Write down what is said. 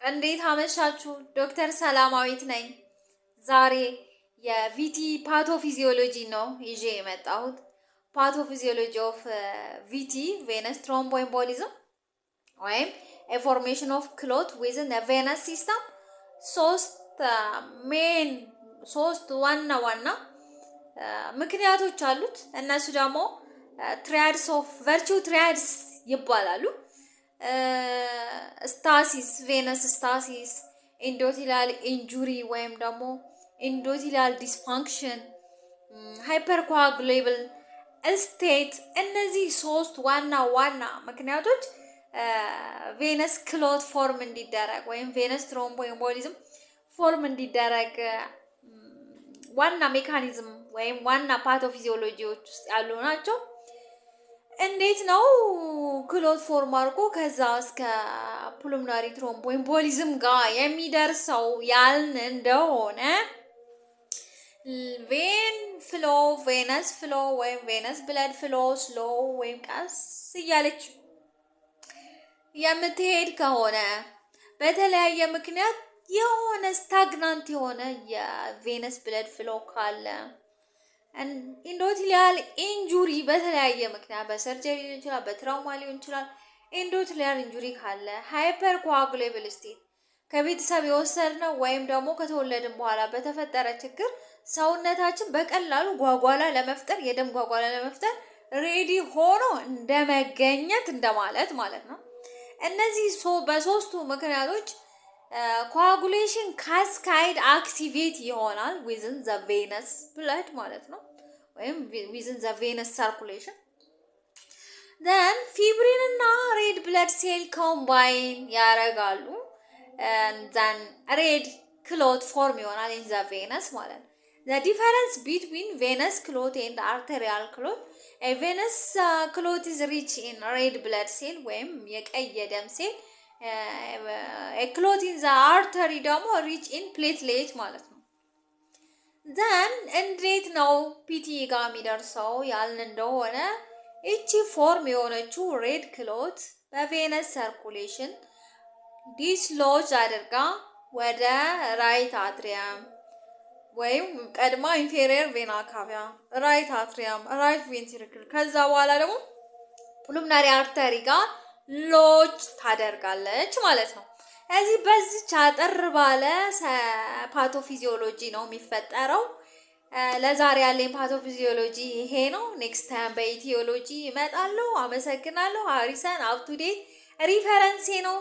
እንዴት አመሻችሁ? ዶክተር ሰላማዊት ነኝ። ዛሬ የ VTE pathophysiology ነው ይዤ የመጣሁት። Pathophysiology of VTE, venous thromboembolism ወይም formation of clot within venous system። ሶስት main፣ ሶስት ዋና ዋና ምክንያቶች አሉት። እነሱ ደግሞ triads of Virchow triads ይባላሉ። Stasis፣ venous stasis፣ endothelial injury ወይም ደግሞ endothelial dysfunction፣ hypercoagulable state። እነዚህ ሶስት ዋና ዋና ምክንያቶች venous clot form እንዲደረግ ወይም venous thromboembolism form እንዲደረግ ዋና mechanism ወይም ዋና pathophysiology ዎች ውስጥ ያሉ ናቸው። እንዴት ነው clot form አድርጎ ከዛ እስከ pulmonary thromboembolism ጋር የሚደርሰው ያልን እንደሆነ፣ vein flow፣ venous flow ወይም venous blood flow slow ወይም ቀስ እያለች የምትሄድ ከሆነ፣ በተለያየ ምክንያት የሆነ stagnant የሆነ የ venous blood flow ካለ፣ endothelial injury በተለያየ ምክንያት በ surgery ሊሆን ይችላል፣ በ trauma ሊሆን ይችላል። Endothelial injury ካለ፣ hypercoagulable state ከቤተሰብ የወሰድነው ወይም ደግሞ ከተወለድን በኋላ በተፈጠረ ችግር ሰውነታችን በቀላሉ ጓጓላ ለመፍጠር፣ የደም ጓጓላ ለመፍጠር ready ሆኖ እንደመገኘት እንደማለት ማለት ነው። እነዚህ በሶስቱ ምክንያቶች coagulation cascade activate ይሆናል within the venous blood ማለት ነው፣ ወይም within the venous circulation። Then fibrin እና red blood cell combine ያደርጋሉ። Then red clot form ይሆናል in the venous ማለት ነው። The difference between venous clot and arterial clot: a venous clot is rich in red blood cell ወይም የቀይ የደም ሴል፣ clot in the artery ደግሞ rich in platelet ማለት ነው። Then እንዴት ነው PTE ጋር የሚደርሰው ያልን እንደሆነ፣ ይቺ form የሆነችው red clot በ venous circulation dislodge አድርጋ ወደ right atrium ወይም ቀድማ inferior vena cava፣ right atrium፣ right ventricle፣ ከዛ በኋላ ደግሞ pulmonary artery ጋር ሎጅ ታደርጋለች ማለት ነው። እዚህ በዚች አጠር ባለ pathophysiology ነው የሚፈጠረው። ለዛሬ ያለኝ pathophysiology ይሄ ነው። Next time በ etiology እመጣለሁ። አመሰግናለሁ። ሀሪሰን up to date reference ኤ ነው።